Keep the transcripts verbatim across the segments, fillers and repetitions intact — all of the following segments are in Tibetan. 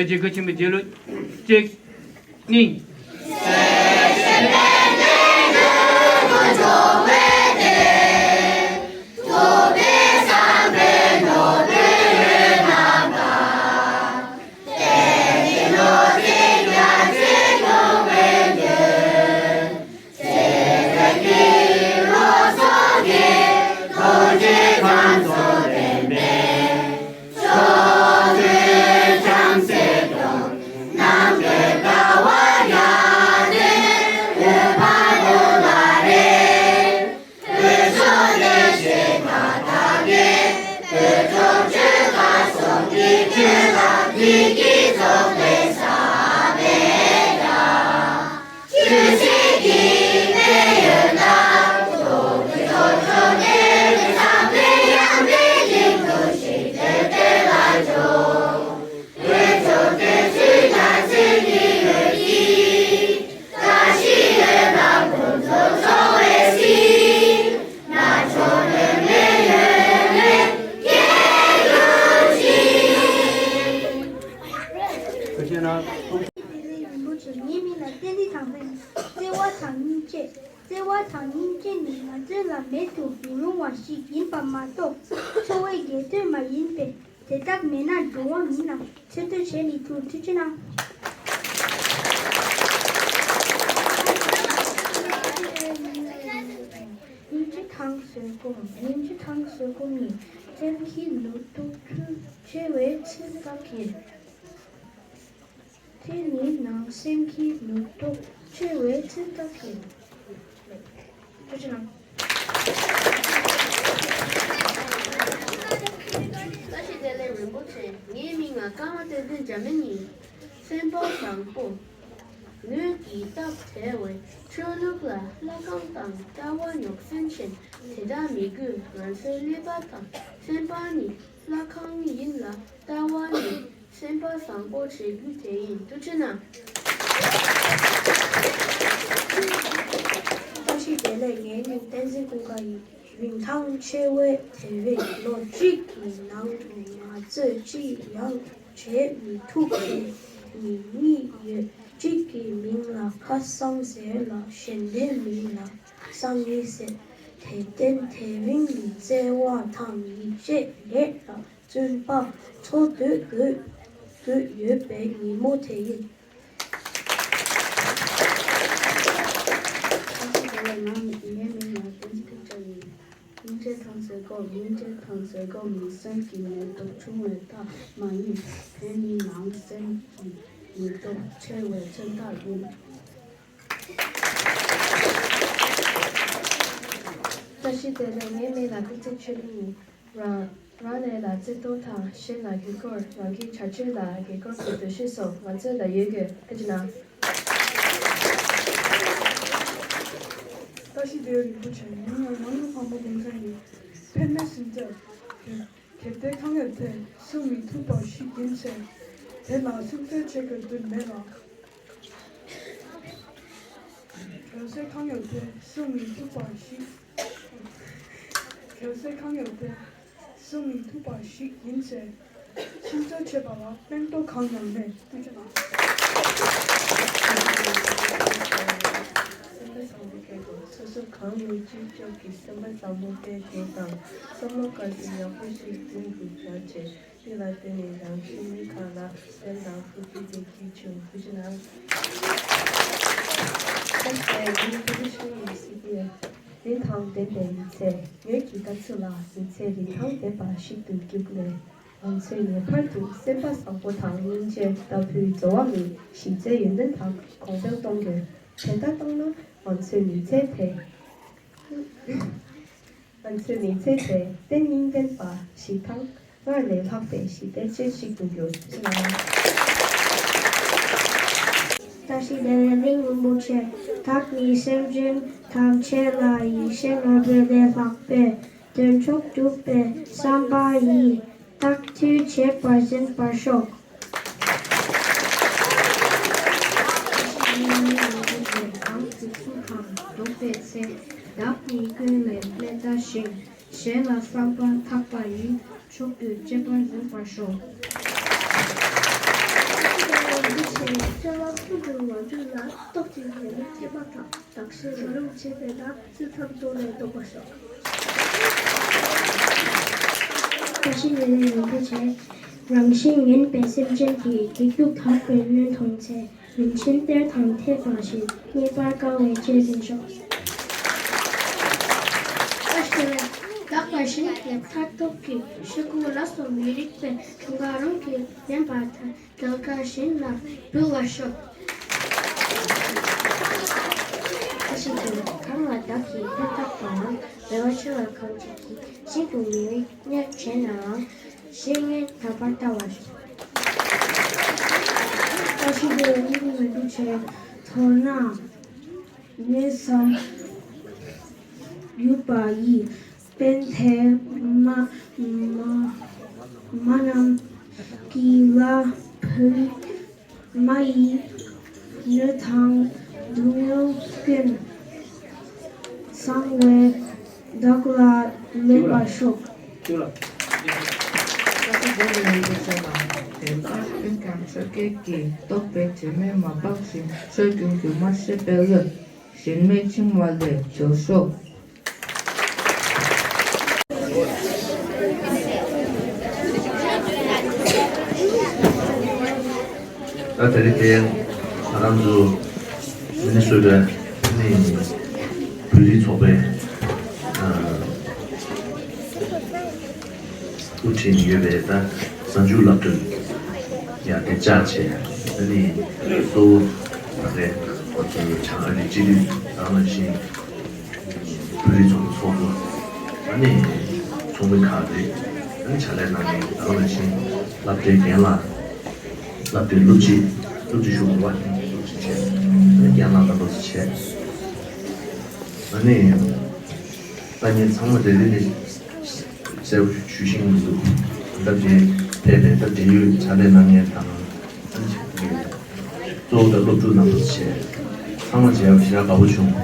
རྗེ་གུ་ཆེན་པོའི་རྗེས་ལུས་གཅིག་གཉིས། རིན་པོ་ཆེ། ངའི་མིང་ལ་བསྟན་འཛིན་དྭངས་པ་ཡིན། བརྩེ་བ་དང་སྙིང་རྗེ། བརྩེ་བ་དང་སྙིང་རྗེ་ནི་ང་ཚོའི་ལ་མེད་དུ་མི་རུང་བ་ཞིག་ཡིན་པ་མ་གཏོགས། འཚོ་བའི་རྒྱལ་སྟོད་མ་ཡིན་པས། དེ་དག་མེད་ན་འགྲོ་བ་མིན་ནམ། ཚེ་སྟོད་བྱས་ནས་ཐུགས་རྗེ་གནང་། སྙིང་རྗེ་དང་བཟོད་སྒོམ། སྙིང་རྗེ་དང་བཟོད་སྒོམ་ནི། སེམས་ཀྱི་ནུས་སྟོབས་ཆེ་བའི་མཚོན་རྟགས་ཡིན། དེ་ནི་ནང་སེམས་ཀྱི་ནུས་སྟོབས་ཆེ་བའི་མཚོན་རྟགས་ཡིན། ཐུགས་རྗེ་གནང་། བཀྲ་ཤིས་བདེ་ལེགས་རིན་པོ་ཆེ། ངའི་མིང་ལ་ཀརྨ་བསྟན་འཛིན་འཇམ་དབྱངས་ཡིན། སེམས་པ་བཟང་པོ། ལུས་ཀྱི་སྟོབས་བྲལ་བའི་ཆོས་ལུགས་ལ་ལྷ་ཁང་དང་ལྟ་བ་སྙོག་འཛིང་ཆེན་དེ་འདྲ་མི་དགོས། ང་ཚོའི་ཀླད་པ་དང་སེམས་པ་ནི་ལྷ་ཁང་ཡིན་ལ། ལྟ་བ་ནི་སེམས་པ་བཟང་པོ་བྱེད་རྒྱུ་དེ་ཡིན། ཐུགས་རྗེ་གནང་། བཀྲ་ཤིས་བདེ་ལེགས། ངའི་མིང་བསྟན་འཛིན་ཀུན་དགའ་ཡིན། རིན་ཐང་ཆེ་བའི་དེ་བས་ལོ་གཅིག་གི་ནང་དུ་ང་ཚོས་ཅི་ཡང་བྱེད་མི་ཐུབ་པའི་མི་གཉིས་ཡོད། གཅིག་གི་མིང་ལ་ཁ་སང་ཟེར་ལ། གཞན་པའི་མིང་ལ་སང་ཉིན་ཟེར། དེར་བརྟེན་དེ་རིང་གི་བརྩེ་བ་དང་ཡིད་ཆེས་ལས་ལ་བརྩོན་པ་འཚོ་སྡོད་དགོས་དགོས་ཡོད་པའི་ཉིན་མོ་དེ་ཡིན། ཁ་ཅིག་དེ་ལ་ང་ངའི་མིང་ལ་བསྟན་འཛིན་ཐུགས་ཅག་ཡིན། སྙིང་རྗེ་དང་བཟོད་སྒོམ། སྙིང་རྗེ་དང་བཟོད་སྒོམ་ནི་སེམས་ཀྱི་ནུས་སྟོབས་ཆུང་བའི་རྟགས་མ་ཡིན། དེ་ནི་ནང་སེམས་ཀྱི་ནུས་སྟོབས་ཆེ་བའི་མཚོན་རྟགས་ཡིན། བཀྲ་ཤིས་བདེ་ལེགས། ངའི་མིང་ལ་ཀུན་གཟིགས་ཆོས་གླིང་ཡིན། རང་རང་ལས་ལ་བརྩེ་གདུང་དང་། གཞན་ལ་ཡུལ་སྐོར། རང་གི་བྱ་སྤྱོད་ལ་དགེ་སྐོར་གྱི་འདུ་ཤེས་སོགས་ང་ཚོའི་ལ་ཡོད་དགོས། ཐུགས་རྗེ་གནང་། བཀྲ་ཤིས་བདེ་ལེགས་རིན་པོ་ཆེ། ངའི་མིང་ལ་ནང་ལུགས་འཕགས་མ་གུང་ཚང་ཡིན། ཕན་མེད་སེམས་ཅན། གལ་ཏེ་གང་ཡོད་དེ། སུ་མི་ཐུབ་པ་ཞིག་ཡིན་ཚེ། དེ་ལ་སུན་གཙེར་བྱེད་དགོས་དོན་མེད་ལ། གལ་སྲིད་གང་ཡོད་དེ། སུ་མི་ཐུབ་པ་ཞིག་གལ་སྲིད་གང་ཡོད་དེ། སུ་མི་ཐུབ་པ་ཞིག་ཡིན་ཚེ། སུན་གཙེར་བྱེད་པ་ལ་ཕན་ཐོགས་གང་ཡང་མེད། ཐུགས་རྗེ་གནང་། སེམས་པ་བཟང་པོ་སྐྱེ་དགོས། སོ་སོ་གང་ཡིན་ཅི་ལྕོགས་ཀྱི་སེམས་པ་བཟང་པོ་སྐྱེ་དགོས་དང་། བསམ་བློ་དཀར་པོ་ཡག་པོ་ཞིག་མདུན་དུ་བྱ་བྱེད། དེ་ལ་བརྟེན་ནས་རང་བཞིན་མི་གང་ལ་དོན་དང་ཐུགས་རྗེ་ཆེ། ཐུགས་རྗེ་གནང་། ཐུགས་རྗེ་གནང་། ཐུགས་རྗེ་གནང་། རིན་ཐང་ལྡན་པའི་མི་ཚེ། ངོས་ཀྱི་ལྟ་ཚུལ་ལ་མི་ཚེ་རིན་ཐང་ལྡན་པ་ཞིག་ཏུ་བསྒྱུར་ནས། ང་ཚོས་ངེས་པར་དུ་སེམས་པ་བཟང་པོ་དང་སྙིང་རྗེ་ལྟ་བུའི་འགྲོ་བ་མིའི་གཞི་རྩའི་ཡོན་ཏན་དག་གོང་འཕེལ་གཏོང་དགོས། དེ་ལྟར་བཏང་ན་ང་ཚོའི་མི་ཚེ་དེ། ང་ཚོའི་མི་ཚེ་དེ་བརྟན་སྙིང་ལྡན་པ་ཞིག་དང་། སྔར་ལས་ལྷག་པའི་ཞི་བདེ་ཅན་ཞིག་ཏུ་འགྱུར། ཐུགས་རྗེ་གནང་། བཀྲ་ཤིས་བདེ་ལེགས་གླིང་རིན་པོ་ཆེ། བདག་ནི་སེམས་ཅན་ཐམས་ཅད་ལ་ཡིད་བཞིན་ནོར་བུ་ལས་ལྷག་པའི་དོན་མཆོག་གྲུབ་པའི་བསམ་པ་ཡིས། བདག་མཐུ་བྱེད་པར་འཛིན་པར་ཤོག། གང་སྒྲུབ་ཚུལ་དང་ལྡོག་པའི་ཚེ། བདག་ནི་ཀུན་ལས་མི་འདའ་ཞིང་། གཞན་ལ་བསམ་པ་ཐག་པ་ཡིས། མཆོག་ཏུ་གཅེས་པར་འཛིན་པར་ཤོག། ཆེ། ཁྱེད་རང་ཀུན་ཏུ་ང་ཚོ་ལ་སྟོབས་ཀྱི་ངེས་ལེགས་སྐྱེས་པ་དང་བདག་གཞན་བར་ལམ་བྱེད་པའི་ཐབས་སུ་ཐབས་སྟོབས་ལས་ལྡོག་པར་ཤོག་བཀྲ་ཤིས་བདེ་ལེགས་རིན་པོ་ཆེ། རང་བཞིན་ངན་པའི་སེམས་ཅན་གྱི་སྡིག་སྡུག་དག་པའི་གནོན་མཐོང་ཚེ། རིན་ཆེན་གཏེར་དང་འཐད་པ་བཞིན་རྙེད་པར་དཀའ་བའི་རྗེས་འཛིན་ཤོག་བཀྲ་ཤིས་བདེ་ལེགས། དག་པ་བཞིན་གྱི་མཐར་ཐུག་གི་ཤོག་གུ་ལ་སོགས་མི་རིགས་པའི་ཁྱུང་དཀར་རང་གིས་ལེན་པར་ཐལ། རྒྱལ་ཁ་བཞིན་ལ་འབུལ་བར་ཤོག་བཀྲ་ཤིས་བདེ་ལེགས། གང་ལ་བདག་གིས་ཕན་བཏགས་པའམ། འབད་བ་ཆེ་བ་གང་ཅིག་གིས། ཤིན་ཏུ་མི་འོས་བསྙད་བྱས་ནའང་། གཞན་ངན་དག་པར་ལྟ་བར་ཤོག་བཀྲ་ཤིས་བདེ་ལེགས། མཐོ་སྣང་མེད་བསམ་ཡུལ་པ་ཡི། པཎྜི་ཏ་མ་མ་མ་རྣམས་ཀྱིས་ལ་ཕུལ། མ་ཡི་སྣོད་དང་སྡུག་བསྔལ་ཀུན། གསང་བས་བདག་ལ་ལེན་པར་ཤོག་དེ་ལྟར་ཀུན་ཀྱང་ཆོས་བརྒྱད་ཀྱིས། རྟོག་པའི་དྲི་མས་མ་སྦགས་ཤིང་། ཆོས་ཀུན་སྒྱུ་མར་ཤེས་པའི་བློས། གཞན་མེད་འཆིང་བ་ལས་སྒྲོལ་ཤོག་ད་དེ་རིང་དེ་ང་རང་ཚོ་མི་ནི་སོ་ཊ་ནི་བོད་རིགས་ཚོགས་པའི་ཨ་དབུ་ཁྲིད་ནས་ཡོད་པའི་ད་གཟའ་མཇུག་སློབ་གྲྭ་ཡ་དེ་བཅར་བྱས། ཨ་ནི་གཙོ་བོ་ད་རེས་ང་ཚོའི་བྱང་ཨ་རིའི་སྤྱི་འཐུས་ད་ག་ནང་བཞིན་བོད་རིགས་ཚོགས་པ་ཚོགས་གཙོ། ཨ་ནི་ཚོགས་མི་ཁག་རེད། ཨ་ནི་ཕྱག་ལས་གནང་མཁན་ད་ག་ནང་བཞིན་སློབ་གྲྭའི་རྒན་ལགས། སློབ་གྲྭའི་སློབ་སྤྱི། སློབ་སྤྱི་ཞུ་དགོས་པ་སློབ་སྤྱི་བྱས། ཨ་ནི་རྒན་ལགས་དང་སློབ་སྤྱི་བྱས། ཨ་ནི་ད་ངས་ཚང་མ་རེ་རེ་ནས་གསལ་པོ་ཞུ་ཤེས་ཀྱི་མི་འདུག་ད་དེ་ཕེབས་པའི་ད་འབྲེལ་ཡོད་ཕྱག་ལས་གནང་མཁན་དང་། གཙོ་བོ་ད་སློབ་ཕྲུག་རྣམ་པ་བྱས། ཚང་མ་མཇལ་བ་ཞེ་དྲག་དགའ་པོ་བྱུང་།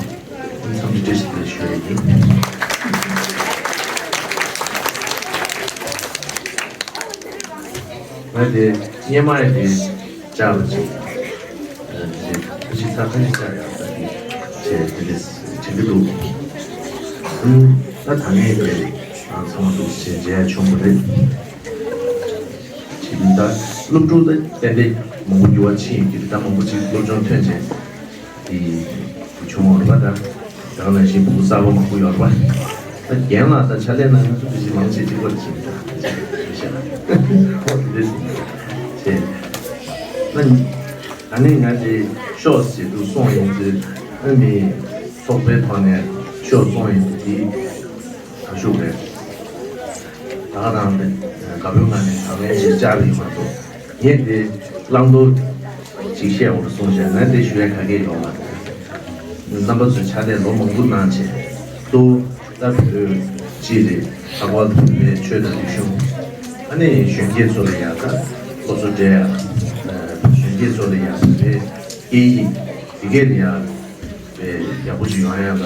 འཚམས་འདྲི་བཀྲ་ཤིས་བདེ་ལེགས་ཞུ་ཡ་ཡིན། ང་དེ་སྔོན་མ་ཡི་དེ་བཅར་བ་ཅིག་ཨ་ཅིག་ཁ་ཤས་ཚར་ཁ་ཤས་བཅར་ཡག་ད་དེ་བྱས་དེ་འདྲས་དྲན་གྱི་འདུག་ཨུམ། ད་ད་ནས་དེ་ཚང་མ་འདུག་བྱས་མཇལ་ཡ་བྱུང་བ་རེད། ད་སློབ་ཕྲུག་ད་ཏན་ཏན་མང་པོ་འགྱུར་བ་ཕྱིན་ཡོད་ཀྱི་རེད། ད་མང་པོ་ཅིག་སློབ་སྦྱོང་ཐོན་བྱས་དེ་བྱུང་བ་རེད་པ། ད་ད་ག་ནང་བཞིན་ཕྲུ་གུ་གསར་པ་མང་པོ་ཡོད་རེད་པ། ད་རྒན་ལགས་ད་ཕྱག་ལས་གནང་མཁན་ཚོ་དེ་བཞིན་མང་ཆེ་གཅིག་པ་རེད་ཟེར་ད་ཤེས་ཤག་ཧོ་དེ་འདྲ་ཟེར་བྱས། ད་ད་ནི་ང་དེ་ཤོག་ཟེར་དུ་སོང་ཡིན་ཚེ་ཨ་ནི་ཚོགས་པའི་ཐོག་ནས་ཤོག་སོང་ཡིན་ཚེ་དེ། ད་ཤུགས་རེད། ད་ག་རང་དེ་དགའ་པོའི་ངང་ནས་ད་ལན་ཞིག་བཅར་བ་ཡིན་མ་གཏོགས་ངས་དེ་བླང་དོར་ཅིག་བཤད་འོང་དུ་སོང་བྱས་ན་དེ་ཞུ་ཡ་ག་གེ་ཡོང་མ་རེད། རྣམ་པ་ཚོའི་ཕྱག་ལས་ལོ་མང་པོ་གནང་བྱས་གཙོ་བོ་ད་བོད་སྤྱི་རེད། ལྷག་པར་དུ་བོད་པའི་ཆོས་དང་རིག་གཞུང་ཨ་ནི་གཞོན་སྐྱེས་ཚོ་ལ་ཡ་ད་སློབ་གསོ་སྤྲད་ཡ། གཞོན་སྐྱེས་ཚོ་ལ་ཡ་བོད་པའི་སྐད་ཡིག་དེ་གས་ལ་ཡ་དཔེ་ཡག་པོ་ཞིག་ཡོང་ཡ་ལ།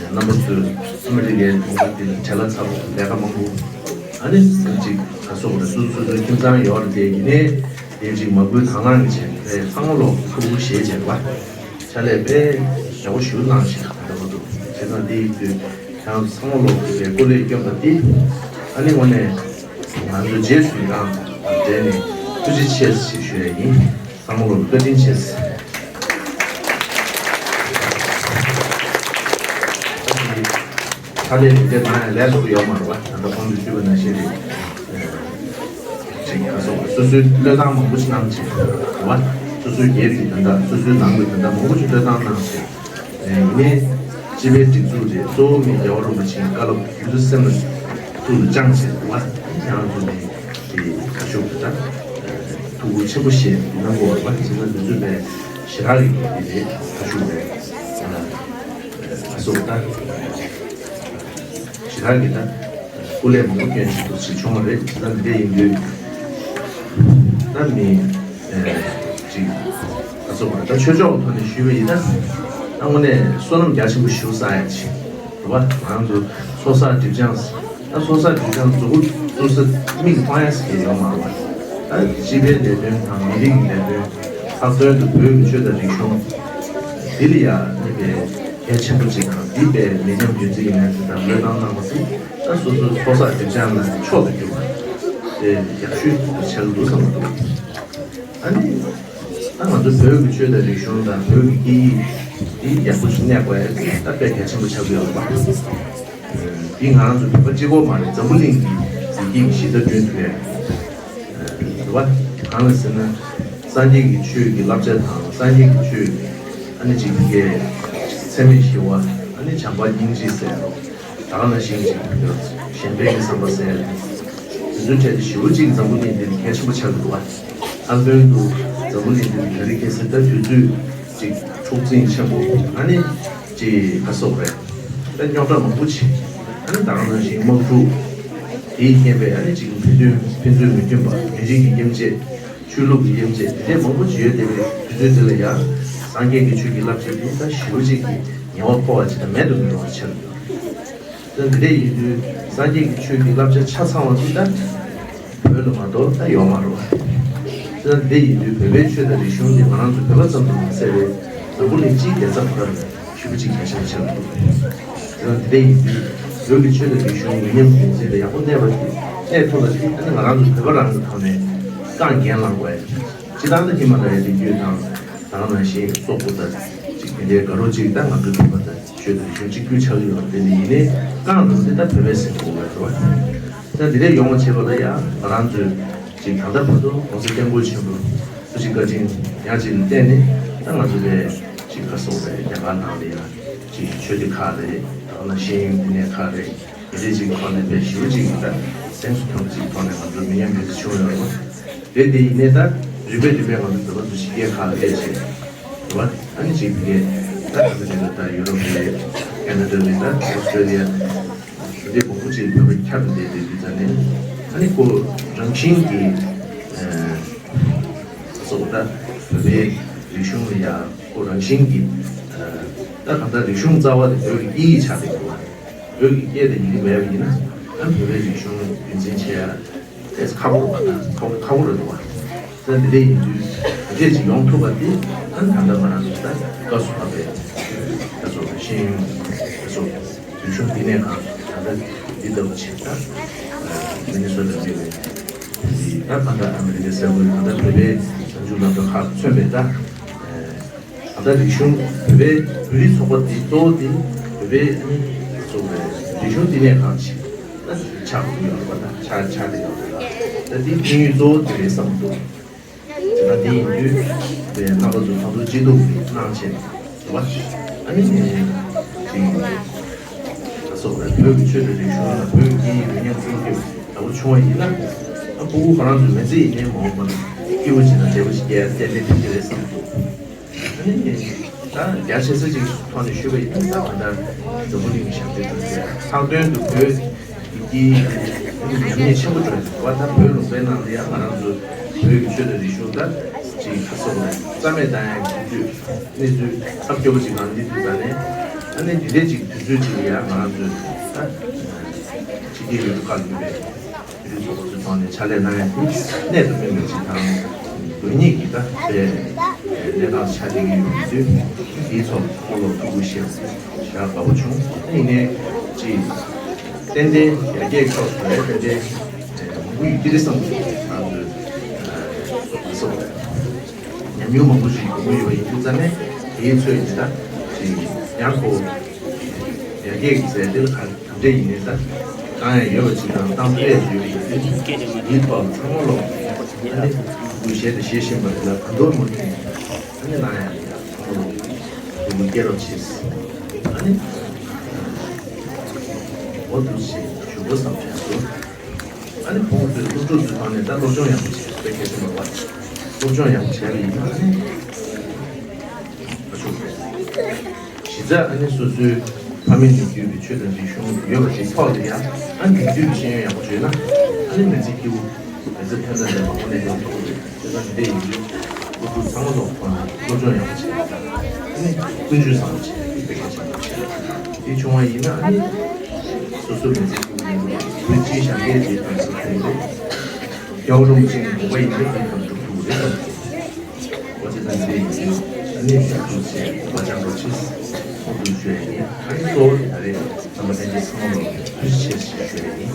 རྣམ་པ་ཚོས་ཨ་མི་རི་ཀའི་གྲོང་ཁྱེར་འདི་ལ་བྲེལ་བ་ཚ་པོ་ལས་ཀ་མང་པོ་ཨ་ནི་ཅིག་ག་སོགས་རེད། སོ་སོ་སོའི་ཁྱིམ་ཚང་ཡོད་རེད། དེ་ཡིན་ནའི་དེ་ཅིག་མ་བསྐུལ་དང་བླངས་བྱས་ཏེ་ཚང་མ་ལོག་ཐུགས་ཁུར་བཞེས་བྱས་པ་ཕྱག་ལས་དཔེ་ཡག་པོ་ཞིག་གནང་ཞིག་ད་ལྟ་བར་དུ་བྱས་ཙང་དེ་ཡིན་དུས་ཁྱེད་རང་ཚོ་ཚང་མ་ལོག་དེ་སྐུ་ལས་བསྐྱོན་པ་འདི་ཨ་ནི་དངོས་གནས་ང་ཚོ་རྗེས་སུ་ཡི་རང་དང་འབྲེལ་ནས་ཐུགས་རྗེ་ཆེ་ཞེས་ཞུ་ཡ་ཡིན། ཚང་མ་ལོ་བཀའ་དྲིན་ཆེ། ཕྱག་ལས་དེ་འདྲ་གནང་ཡ་ལས་སླ་པོ་ཡོད་མ་རེད་པ། ད་ལྟ་གོང་དུ་ཞུས་པ་ནང་བཞིན་རེད། ཅིག་ཁ་སོགས་སོ་སོའི་བློས་བཏང་མང་པོ་ཞིག་གནང་བྱས་རེད་པ། སོ་སོའི་སྒེར་གྱི་དོན་དག་སོ་སོའི་ནང་གི་དོན་དག་མང་པོ་ཞིག་བློས་བཏང་གནང་བྱས། ཡིན་ནའི་སྤྱི་པའི་སྒྲིག་འཛུགས་དེ་གཙོ་བོ་མི་རྒྱལ་བ་རིན་པོ་ཆེའི་བཀའ་སློབ་རྒྱུན་དུ་སེམས་ལ་ཐུགས་ལ་བཅངས་བྱས་རེད་པ། ཁྱེད་རང་ཚོ་ནི་དེ་ཁ་ཤུགས་དེ་དག་ཐུགས་ཁུར་ཆེན་པོ་བཞེས་གནང་དགོས་པ་རེད་པ། བྱས་ཙང་འདི་ཚོ་དཔེ་ཞེ་དྲག་གི་དེ་དེ་ཁ་ཤུགས་རེད། ཨ་སོགས་ད་ཞེ་དྲག་གི་ད་སྐུ་ལས་མང་པོ་བསྐྱོན་བཞིན་དུ་ཞིག་བྱུང་བ་རེད། ད་འདི་ཡིན་དུས་ད་མི་ཅིག་ད་ཚོ་བར་ད་ཆོས་ཕྱོགས་ཐོག་ནས་ཞུས་པ་ཡིན་ན་ད་དངོས་གནས་བསོད་ནམས་རྒྱ་ཆེན་པོ་ཞིག་བསགས་ཡ་ཅིག་རེད་པ། ང་ཚོ་ཚོགས་བསགས་སྒྲིབ་སྦྱང་ད་ཚོགས་བསགས་སྒྲིབ་སྦྱང་མཛུབ་གུ་བཙུགས་ས་མིག་མཐོང་ཡ་ཟེར་ཡོད་མ་རེད་པ། ད་སྤྱི་པའི་ལས་དོན་དང་མི་རིགས་ཀྱི་ལས་དོན། ལྷག་དོན་དུ་བོད་ཀྱི་ཆོས་དང་རིག་གཞུང་འདི་ལ་ཡང་ནི་པའི་གལ་ཆེན་པོ་ཅིག་དང་། འདི་པའི་མི་ཉམས་རྒྱུན་འཛིན་གྱི་གནས་ཚུལ་དང་བློས་བཏང་གནང་བ་སོགས། ད་སོ་སོའི་ཚོགས་བསགས་སྒྲིབ་སྦྱང་ལ་མཆོག་ཏུ་གྱུར་པ་དེ་ཡག་ཤོས་ཆགས་འདུག་བསམ་གྱི་འདུག་ཨ་ནི། ད་ང་ཚོ་བོད་ཀྱི་ཆོས་དང་རིག་གཞུང་དང་བོད་ཀྱི་སྐད་ཡིག་འདི་ཡག་པོ་ཞིག་གནས་དགོས་ཡ་དེ་ད་དཔེ་གལ་ཆེན་པོ་ཆགས་ཀྱི་ཡོད་རེད་པ། འདི་ང་རང་ཚོ་བོད་པ་གཅིག་པོ་མ་རེད། འཛམ་བུ་གླིང་གི་མཛེས་སྐྱིད་ཀྱི་གཞི་རྩ་བསྐྲུན་ཐུབ་ཡ་རེད་པ། གང་ལ་ཟེར་ན། སངས་རྒྱས་ཀྱི་ཆོས་ཀྱི་བསླབ་བྱ་དང་། སངས་རྒྱས་ཀྱི་ཆོས་ཨ་ནི་ཅིག་གི་འཚེ་མེད་ཞི་བ། ཨ་ནི་བྱམས་པ་སྙིང་རྗེ་ཟེར་རོ། ད་ག་ནང་བཞིན་ཅིག་གཞན་ཕན་གྱི་བསམ་པ་ཟེར། དེ་ཚོའི་གྲས་དེ་ཞེ་པོ་ཅིག་འཛམ་བུ་གླིང་འདིར་གལ་ཆེན་པོ་ཆགས་ཀྱི་འདུག་བ། ལྷག་དོན་དུ་འཛམ་བུ་གླིང་འདིར་ག་རེ་གལ་སྲིད་ད་དུས་ཚོད་ཅིག་འཁྲུག་འཛིང་ཆེན་པོ། ཨ་ནི་ཅིག་ག་སོགས་རེད། ད་རྙོག་དྲ་མང་པོ་ཅིག་ཨ་ནི་ད་ག་ནང་བཞིན་དམག་འཁྲུག་དེའི་རྐྱེན་པས་ཨ་ནི་ཅིག་ཕན་ཚུན་ཕན་ཚུན་མི་མཐུན་པ། མི་རིགས་ཀྱི་དབྱེ་འབྱེད། ཆོས་ལུགས་ཀྱི་དབྱེ་འབྱེད་དེ་འདྲའི་མང་པོ་ཅིག་ཡོད་བསྡད་པའི་དུས་ཚོད་འདི་ལ་ཡང་། སངས་རྒྱས་ཀྱི་ཆོས་ཀྱི་བསླབ་བྱ་འདི་ད་ཞེ་པོ་ཅིག་གི་ངལ་བ་འཁོར་བ་ཅིག་དང་མེད་དུ་མི་འགྲོ་བ་ཆགས་ཡོད། ད་འདི་འདྲ་ཡིན་དུས་སངས་རྒྱས་ཀྱི་ཆོས་ཀྱི་བསླབ་བྱ་ཆ་ཚང་བ་འདི་ད་བོད་ལ་མ་གཏོགས་ད་ཡོད་མ་རེད་བ། ད་འདི་འདྲ་ཡིན་དུས་བོད་པའི་ཆོས་དང་རིག་གཞུང་འདི་ང་རང་ཚོ་བོད་པ་ཙམ་དུ་མ་ཟད་པའི་འཛམ་བུ་གླིང་སྤྱིའི་བདེ་རྩ་ཁོ་རང་ལ་ཞེ་པོ་ཅིག་གལ་ཆེན་པོ་ཆགས་འདུག་ད་འདི་འདྲ་ཡིན་དུས་བོད་ཀྱི་ཆོས་དང་རིག་གཞུང་མི་ཉམས་རྒྱུན་འཛིན་དང་ཡག་པོ་གནས་པ་དེ། གནས་ཐུབ་པ་དེ་ཨ་ནི་ང་རང་ཚོ་བོད་པ་རང་གི་ཐོག་ནས་རྐང་འགན་བླངས་དགོས་ཡ། སྤྱིར་བཏང་ད་ཧི་མ་ལ་ཡའི་རི་རྒྱུད་དང་། ད་ག་ནང་བཞིན་སོག་པོ་དང་ཅིག་དེ་འདྲའི་དགའ་རོགས་ཅིག་ད་ང་ཚོའི་བོད་པ་དང་ཆོས་དང་རིག་གཞུང་གཅིག་གྱུར་ཆགས་ཀྱི་ཡོད་པ་དེ་འདྲ་ཡིན་ནའི། རྐང་འདྲ་བོ་དེ་ད་བོད་པས་ཟིན་དགོས་པ་རེད་བ། ད་འདི་འདྲའི་ཡོང་བ་བྱེད་པ་ལ་ཡང་ང་རང་ཚོས་ཅིག་ད་ལྟ་བར་དུ་༸གོང་ས་༸སྐྱབས་མགོན་ཆེན་པོ་ཐུགས་རྗེ་བཀའ་དྲིན་ཡང་ཅིག་ལ་བརྟེན་ནས། ད་ང་ཚོ་ལས་ཅིག་ག་སོགས་པའི་རྒྱ་གར་ནང་ལ་ཡང་ཅིག་ཆོས་སྡེ་ཁག་རེད། ད་ག་ནང་བཞིན་བསྟི་གནས་ཁག་རེད། དེ་འདྲའི་ཅིག་ཐོག་ནས་དཔེ་ཞེ་པོ་ཅིག་ད་གཟེངས་སུ་ཐོན་པ་ཅིག་ཐོག་ནས་ང་ཚོ་མི་ཉམས་རྒྱུན་འཛིན་བྱུང་ཡོད་རེད་བ། རེད། དེ་ཡིན་ནའི་ད་རིམ་པས་རིམ་པས་ང་ཚོ་བོད་པ་ཚོ་ཕྱི་རྒྱལ་ཁག་ལ་སླེབས་བྱས་རེད་བ། ཨ་ནི་ཅིག་དེ་གས་ད་ད་ལྟ་དེ་ལ་ད་ཡུ་རོབ་རེད། ཁེ་ན་ཌ་རེད། ད་ཨོ་སི་ཀྲེ་ལི་ཡ། དེ་འདྲའི་མང་པོ་ཅིག་བོད་པ་ཁྱབ་ཏུ་བསྡད་དེ་དུས་ཙམ་ནས། ཨ་ནི་ཁོ་རང་བཞིན་གྱིས་ཨ་སོགས་ད་བོད་པའི་རིག་གཞུང་ལ་ཡང་ཁོ་རང་བཞིན་གྱིས་ཨ་ད་གང་ལྟར་རིག་གཞུང་རྩ་བ་དེ་བོད་ཀྱི་སྐད་ཡིག་ཆགས་བསྡད་ཡོད་པ། བོད་ཀྱི་སྐད་དང་ཡི་གེ་མེད་པ་ཡིན་ན། ཨ་བོད་པའི་རིག་གཞུང་རྒྱུན་འཛིན་བྱེད་ཡ་ཏོག་ཙམ་ཁག་པོ་རེད་པ། ད་ཁག་པོ་ཁག་པོ་རེད་འདུག་བ། ད་འདི་འདྲ་ཡིན་དུས་འདི་འདྲ་ཅིག་ཡོང་ཐུབ་པ་དེ། ཨ་ད་ལྟ་ང་རང་ཚོ་ད་སྐབས་སུ་བབས་པའི་ད་སོ་ཤེས་ཡོན་ད་སོ་རིག་གཞུང་བསྟི་གནས་ཁང་། ད་ལྟ་འདི་ལྟ་བུ་ཆེ་ད་མི་ནི་སོ་ཊ་འདི་རེད། འདི་ད་གང་ལྟར་ཨ་མི་རི་ཀའི་སེར་པོའི་གང་ལྟར་བོད་པའི་བྱང་ཆུབ་ལམ་གྲོ་ཁག་མཚོན་པའི་ད། ད་ལྟ་རིག་གཞུང་བོད་པའི་བོད་རིགས་ཚོགས་པ་དེ་གཙོ་བོ་དེ་བོད་པའི་ཚོགས་པའི་རིག་གཞུང་བསྟི་གནས་ཁང་ཞིག་ད་ཆགས་ཀྱི་ཡོད་རེད་པ། ད་ཆགས་ཆགས་བསྡད་ཡོད་རེད་ལ། ད་དེའི་དམིགས་ཡུལ་གཙོ་བོ་དེ་རེད་བསམ་གྱི་འདུག་ད་དེ་ཡིན་དུས་བོད་པའི་རྣམ་པ་ཚོ་ད་དུང་སྐྱིད་སྡུག་གི་གནང་བྱས་རེད་པ། ཨ་ནི་ཅིག་ད་སོགས་པའི་བོད་ཀྱི་ཆོས་དང་རིག་གཞུང་ལ་བོད་ཀྱི་སྐད་ཡིག་མི་ཉམས་སྲུང་སྐྱོབ་ལྟ་བུ་བྱུང་བ་ཡིན་ན། ཨ་ཕྲུ་གུ་ཁོ་རང་ཚོའི་མི་ཚེ་ཡིན་ནའི་མ་འོངས་པ་ན་སྐྱིད་པོ་ཅིག་དང་བདེ་པོ་ཅིག་སྐྱེལ་ཏན་ཏན་ཐུབ་ཀྱི་རེད་བསམ་གྱི་འདུག་ཨ་ནི་ད་རྒྱ་ཆེ་ས་ཅིག་ཐོག་ནས་ཞུས་པ་ཡིན་ན། ད་ང་ད་འཛམ་བུ་གླིང་གི་ཞབས་ཕྱི་དང་འབྲེལ། ལྷག་དོན་དུ་བོད་ཀྱི་ཉམས་ཉེས་ཆེན་པོ་འགྲོ་ཡོད་པ། ད་བོད་ལུང་པའི་ནང་ལ་ཡང་ང་རང་ཚོ་བོད་ཀྱི་ཆོས་དང་རིག་གཞུང་ད་ཅིག་ཁ་སོགས་ནས་རྩ་མེད་བཏང་ཡག་གི་དུས་ཚོད་གནས་ཚུལ་ཐབས་སྐྱོ་པོ་ཅིག་གང་འདི་དུས་ད་ནས། ཨ་ནི་འདི་འདྲའི་ཅིག་དུས་ཚོད་ཅིག་ལ་ཡང་ང་རང་ཚོས་ད་ཕྱི་རྒྱལ་ཡུལ་གྲུ་ཁག་ལ་ཡོད་པའི་བོད་རིགས་ཚོགས་པ་ཚོའི་ཐོག་ནས་ཕྱག་ལས་གནང་ཡ་དེ་གནད་དུ་སྨིན་པ་ཅིག་དང་། དོན་སྙིང་གི་ད་དཔེ་གནས་སྟངས་ཆགས་བསྡད་ཀྱི་ཡོད་པ་དུས། དེའི་ཐོག་ཁོང་ལ་ཐུགས་ཁུར་བཞེས་པ་ཞེ་དྲག་དགའ་པོ་བྱུང་། ཡིན་ནའི་ཅིག་ཏན་ཏན་ཡར་རྒྱས་ཕྱོགས་སུ་རེད། ཏན་ཏན་མང་པོ་ཡོད་ཀྱི་རེད་བསམ་གྱི་འདུག་ང་ཚོའི་ཨ་སོགས་རེད། ཉམས་མྱོང་མང་པོ་ཞིག་ཡོང་གི་ཡོད་པ་ཡིན་དུས་ཙམ་ནས། དེའི་ཚོད་ཀྱིས་ད་ཅིག་ཡང་ཁོ་ཡར་རྒྱས་ཀྱི་ཟས་དེ་ལ་ག་ག་འདྲས་ཡིན་ནའི་ད་བཏང་ཡ་ཡོད་པ་ཅིག་དང་། བཏང་ཐུབ་ཡ་ཡོད་པ་ཡིན་དུས། དེའི་ཐོག་ཚང་མ་ལོག་ཨ་ནི་ཐུགས་ཁུར་བཞེས་དང་བཞེས་བཞིན་པ་རེད་ལ། གང་མདོག་མ་ནས་ཨ་ནི་གནང་ཡ་ཡིན་ལ། ཚང་མ་ལོག་ཐུགས་ཁུར་སྐྱེལ་རོགས་བྱེད། ཨ་ནི་འོ་འདུག་སེ་ཞུ་དགོས་བསམ་བྱས་སོང་། ཨ་ནི་ཕྲུ་གུ་ཚོས་སློབ་ཕྲུག་ཚོའི་ཐོག་ནས་ད་སློབ་སྦྱོང་ཡག་པོ་བྱས། དཔེ་གལ་ཆེན་པོ་རེད་བ། སློབ་སྦྱོང་ཡག་པོ་བྱས་པ་ཡིན་ན། ཨ་ནི་ཨ་ཆོག་གཞི་རྩ་ཨ་ནི་སོ་སོའི་ཕ་མེས་ནས་བརྒྱུད་པའི་ཆོས་དང་རིག་གཞུང་ཡོད་པ་དེའི་ཐོག་ལ་ཡང་། ཨ་ནི་དེང་དུས་ཀྱི་ཤེས་ཡོན་ཡག་པོ་ཡོད་ན། ཨ་ནི་མི་ཚེ་སྐྱིད་པོ། མི་ཚེ་ཕན་ཐོགས་ལྡན་པ་དངོས་གནས་ཡོང་ཐུབ་ཀྱི་རེད། བྱས་ཙང་འདི་འདྲ་ཡིན་དུས་སློབ་ཕྲུག་ཚང་མ་ལོག་ཐོག་ནས་སློབ་སྦྱོང་ཡག་པོ་བྱས། ཨ་ནི་ཀུན་སྤྱོད་བཟང་པོ་བྱས། དཔེ་གལ་ཆེན་པོ་བྱས། དེ་བྱུང་བ་ཡིན་ན་ཨ་ནི་སོ་སོ་མི་ཚེ་སྐྱིད་པོ་ཡོང་གི་རེད། བོད་སྤྱིའི་ཞབས་འདེགས་དེ་དང་ཐུག་གི་རེད། རྒྱལ་བ་རིན་པོ་ཆེའི་དགོངས་པ་ཡིན་ན་དེ་དང་འགྲུབ་ཐུབ་ཀྱི་རེད་བསམ་གྱི་འདུག་འོ་དེ་ད་ དེ་ཡིན་དུས་ཨ་ནི་ཞབས་ཞུ་བྱས་དགོངས་པ་འཇགས་རོགས་གྱིས། ཁོང་ཚོས་ཞུ་ཡ་ཡིན། ཨ་ནི་གཙོ་བོ་དེ་ད་རེས་རྣམ་པ་ལྷན་རྒྱས་ཚང་མ་ལ་ཐུགས་རྗེ་ཆེ་ཞེས་ཞུ་ཡ་ཡིན།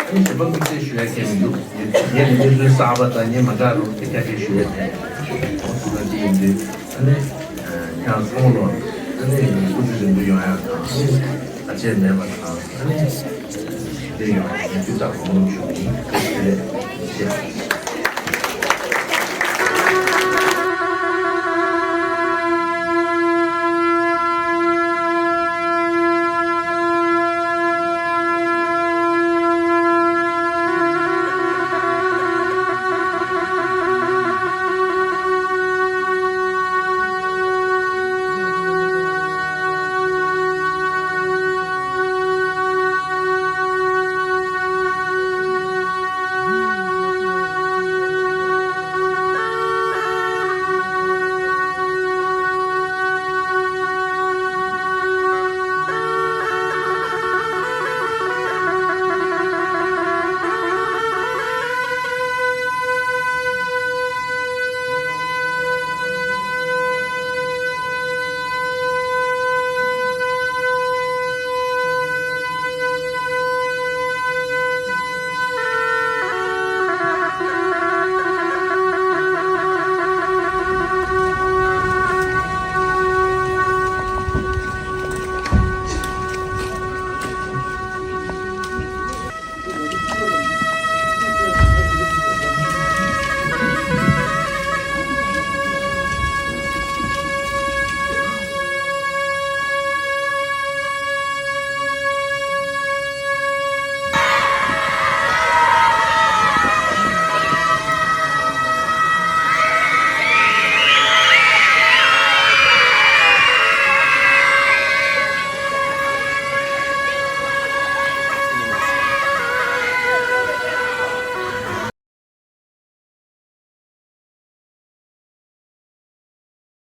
ཨ་ནི་གཞན་པ་དམིགས་བསལ་ཞུ་ཡ་གང་ཡང་མི་འདུག་ངས་ངས་ནི་དམིགས་བསལ་གསར་པ་དང་ངས་མ་འདྲ་རུ་དེ་ག་གེ་ཞུ་ཡ་མེད། ཨོ་དེ་འདྲ་དེ་ཡིན་དུས་ཨ་ནི་ཁྱེད་རང་ཚང་མ་ལ་ཨ་ནི་སྐུ་ཚེ་རིང་པོ་ཡོང་ཡ་དང་ཨ་ནི་ལྷག་བཅས་མེད་པ་དང་ཨ་ནི་བདེ་ཡོང་ཡ་ངས་ཅི་ལྟར་སྨོན་ལམ་ཞུ་གི་ཡིན། བཀྲ་ཤིས་བདེ་ལེགས་ཞེས།